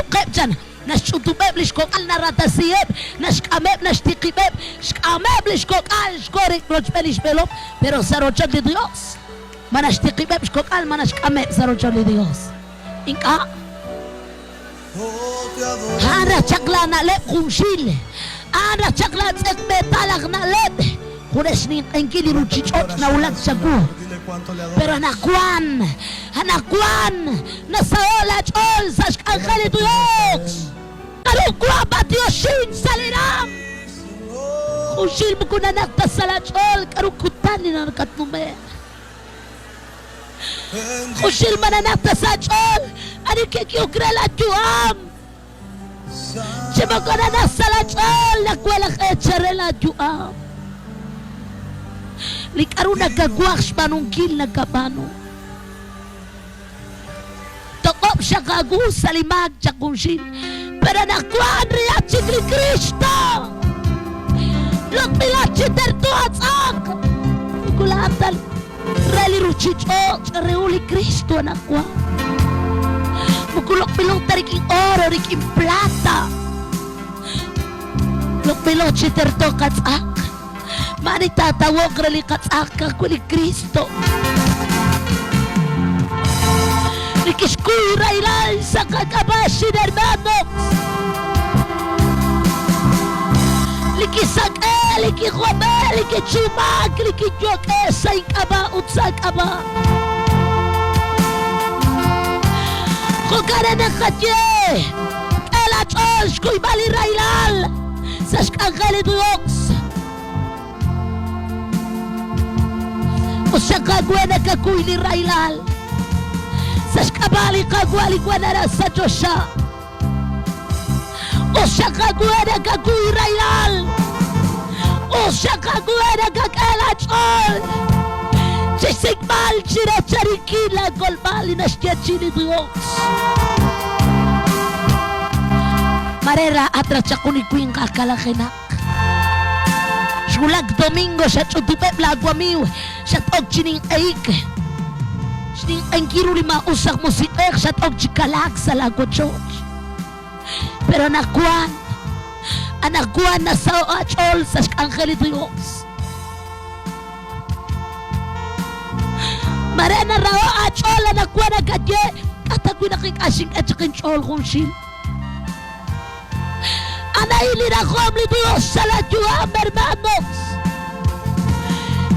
B'oqeb' chan. Naxch'utub'eb' li xkok'al, naratasiheb', naxk'ameb', naxtiqib'eb', xk'ameb' li xkok'al, xko rochb'een li xb'eelom, pero sa' rochoch li Dios. Ma naxtiqib'eb' xkok'al, ma naxk'ameb' sa' rochoch li Dios? Ink'a'. A'an raj chaq laana'leb' junxil, a'an raj chaq laatz'eqb'eetal aj na'leb', junes xninq'ehinkil li ruuchich'och' nawulak chawu. Pero anaqwan, anaqwan nasaho' laach'ool sa' xk'anjel li Yos. K'aru wank b'antioxink sa' li raanm? Junxil moko nanaq ta sa' laach'ool k'aru kutan li nakatnume'k. Junxil ma nanaq ta sa' aach'ool ani kik'ehok re laayu'am, chi moko nanaq sa' laach'ool naq wan laj eechal re laayu'am. Li k'aru nakawaj xb'aanunkil nakab'aanu. Toq'ob' xaq aawu sa' li maak chaq junxil, pero anaqwan rehat chik li Kristo. Loq'b'ilat chi terto atz'aq. Moko laa'at ta re li ruuchich'och', rehu li Kristo anaqwan. Moko loq'b'ilo ta rik'in oro, rik'in plata. Loq'b'ilo chi terto qatz'aq. Maa'ani taatawoq re li qatz'aq ka'ajwi' li Kristo, li kixkuy rahilal sa' qak'ab'a' xin hermano, li kisak'e, li kijob'e, li kichumak, li kiyok'e sa' ink'ab'a' ut sa' aak'ab'a'. Jo'kan naq naqaye, k'e laach'ool xkuyb'al li rahilal. Sa' xk'anjel li Dios. Us xaq aawe nakakuy li rahilal. Sa' xk'ab'a' li Qaawa' li wan aran sa' choxa. Us xaq aawe nakakuy rahilal. Us xaq aawe nakak'e laach'ool chixsik'b'al chireechaninkil laakolb'al li naxyeechi'i li Dios. Mare laa'at raj chaq jun li winq aj kalajenaq. Xwulak domingo xach'utub'eb' laawamiiw, xat-ok chi ninq'ehik. Xninq'ehinkil ru li maa'us aj musiq'ej xat-ok chi kalaak sa' laawochoch. Pero anaqwan, anaqwan nasaho' aach'ool sa' xk'anjel li Dios. Mare naraho' aach'ool anaqwan nakaye, K'a' ta wi' naq ink'a' xink'e chaq inch'ool junxil? A'an li rajom li Dios sa' laa yu'am, hermanos.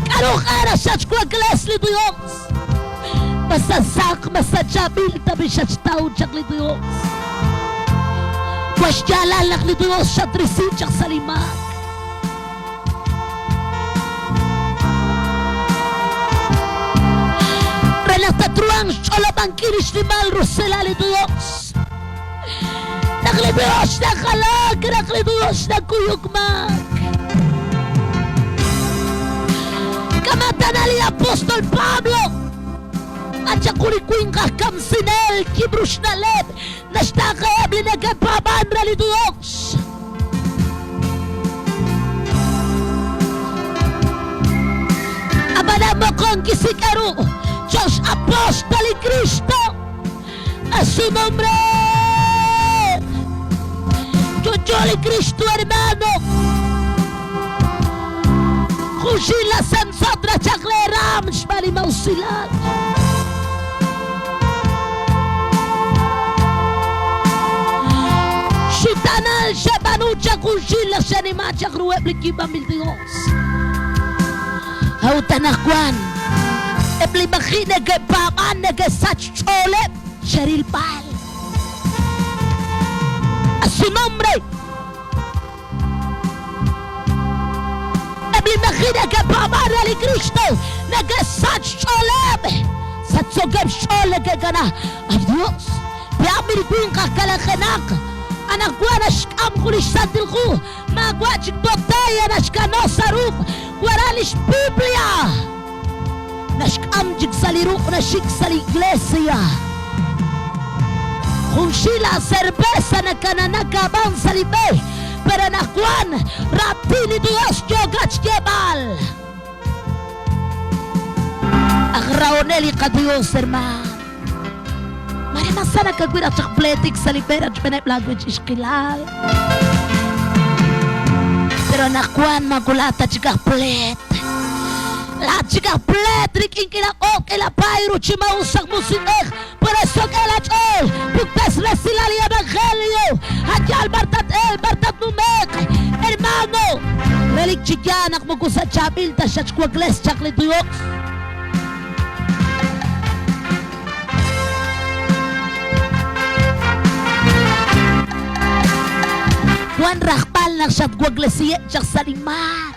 K'a'ru q'e xatxwakles li Dios? Ma sa' saq, ma sa' chaab'il tab'i xatxtaw chaq li Dios? Wan xyaalal naq li Dios xatrisi chaq sa' li maak. Re naq tatruhanq xch'olob'ankil li xnimal rusilal li Dios. Naq li Dios najalak, naq li Dios nakuyuk maak. Kama' tana li apóstol Pablo, achaq jun li winq aj kamsinel, yib'ru xna'leb', naxtaaqeheb' li neke'paab'ank re li Dios. Ab'anan moqon kisik'e ru cho'q x'apóstol li Kristo. A su nombre. Yo'yo li Kristo, hermano. Junxil la Sansón rachaq le ram xb'aan li mausilal. Xutaanal xeb'aanu chaq junxil laj xanima chaq ruheb' li yiib'anb'il Dios. A'ut anaqwan eb' li maji' neke'paab'an neke'sach xch'ooleb' cherilb'al. A su nombre. Eb' li maji' neke'paab'an re li Kristo neke'sach xch'ooleb', sachsookeb' xch'ool neke'kana. Ay Dios, pe'ab'il li winq aj kalajenaq, anaqwan naxk'am jun li xSantil Hu, maawa' chik botella naxkano sa' ruq', waral li xBiblia. Naxk'am chik sa' li ruq' naxik sa' li iglesia. Junxil a cerveza nakananak aab'an sa' li b'e, pero anaqwan raatin li Dios yookat xyeeb'al. Aj rahonel li qaDios, hermaan. Mare mas sa nakawil chaq pletik sa li b'e rochb'eeneb' laawech ixqilal. Pero anaqwan maakula ta chik aj pleet. Laat chik aj pleet rik'in k'iila q'oq, k'iila paay ru chi maa'us aj musiq'ej. Por eso k'e laach'ool, puktes resilal li evangelio. A' yaal b'ar tat-elq, b'ar tatnume'q. Hermano, relik chi yaal naq moko sa' chaab'il ta xatxwakles chaq li Dios. Wan rajb'al naq xatwaklesiheb' chaq sa' li maak.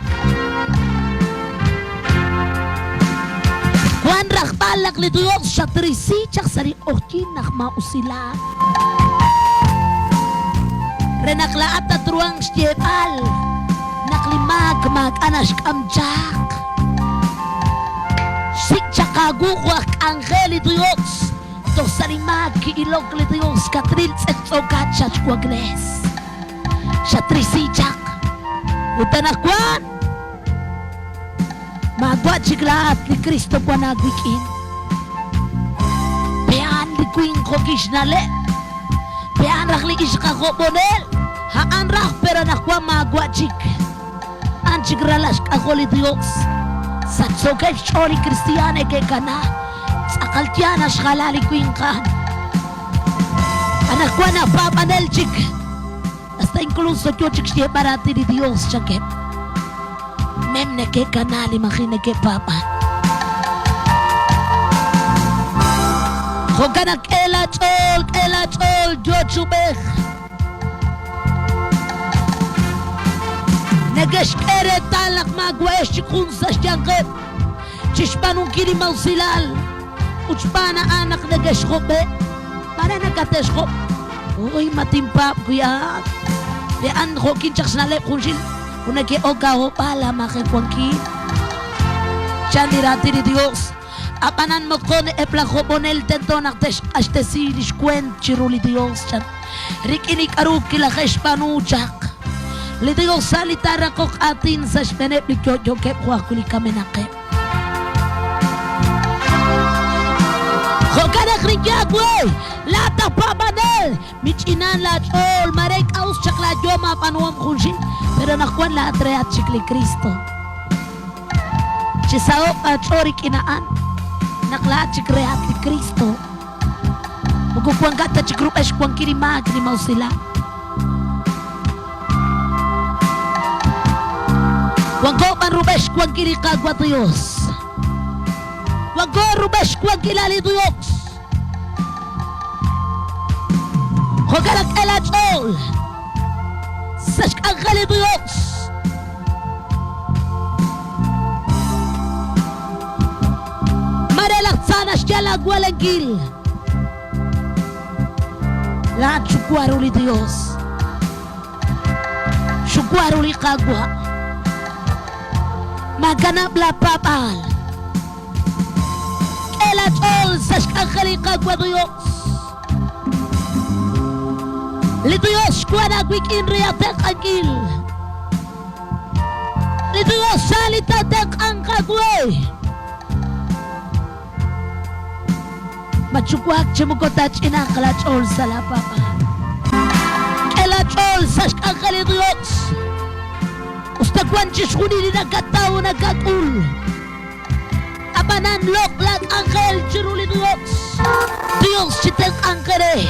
Wan rajb'al naq li Dios xatrisi chaq sa' li q'ojyin naq maa'usilal. Re naq laa'at tatruhanq xyeeb'al naq li maak maak'a' naxk'am chaq. Xsik' chaq aawu jo' aj k'anjel li Dios, toj sa' li maak ki'ilok li Dios, katril tz'eqtz'ookat xatxwakles, xatrisi chaq. Ut anaqwan maawa' chik laa'at li Kristo wan aawik'in. Pe'an li winq jo' kixna'leb', pe'an raj li ixq aj hob'onel, a'an raj pero anaqwan maawa' chik. A'an chik ralal xk'ajol li Dios. Sachsookeb' xch'ool li kristiaan neke'kana. Tz'aqal yaal naxjala li winq a'an. Anaqwan aj paab'anel chik. Hasta incluso yoo chik xyeeb'al raatin li Dios, chankeb'. Mem neke'kana li maji' neke'paab'an. Jo'kan naq k'e laach'ool, k'e laach'ool, yoo chub'ej. Neke'xk'e reetal naq maawa'ex chik jun sa' xyanqeb' chi xb'aanunkil li maa'usilal, ut xb'aan a'an naq neke'xjob'e'. Mare nakate'xjob', Uy, ma tinpaab' wi a'an? Li a'an jo'kin chaq xna'leb' junxil, ut neke'ok aahob'al aamajewankil. Chan li raatin li Yos. Ab'anan moqon eb' laj hob'onel tento naq te'xq'axtesi li xweent chiru li Yos, chan, rik'in li k'aru kilaje'xb'aanu chaq. Li Yos a' li taaraqoq aatin sa' xb'eeneb' li yo'yookeb' jo' ajwi' li kamenaqeb'. Jo'kan naq ninye aawe, laa'at aj paab'anel, mich'inan laach'ool, maare ink'a' us chaq laayom aab'aanuhom junxil, pero anaqwan laa'at rehat chik li Kristo. Chisaho'q aach'ool rik'in a'an, naq laa'at chik rehat li Kristo. Moko wankat ta chik rub'el xwankil li maak li maa'usilal. Wanko b'an rub'el xwankil li Qaawa' Dios. Wanko rub'el xwankilal li Dios. Jo'kan naq k'e laach'ool sa' xk'anjel li Dios. Mare laj tza naxyal aawalenkil. Laa'at xuwa ru li Dios. Xuwa ru li Qaawa'. Maakanab' laapaab'aal. K'e laach'ool sa' xk'anjel li Qaawa' Dios. Li Dios xwank aawik'in re aatenq'ankil. Li Dios a' li taatenq'anq aawe. Matxuwak chi moko taach'inanq laach'ool sa' laapaab'aal. K'e laach'ool sa' xk'anjel li Dios. Usta wank chixjunil li nakataw nakak'ul. Ab'anan loq' laak'anjel chiru li Dios. Dios chitenq'anq eere.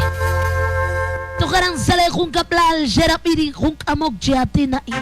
Toj aran sa' leejunkab'lal xerab'i li jun k'amok chi aatin a'in.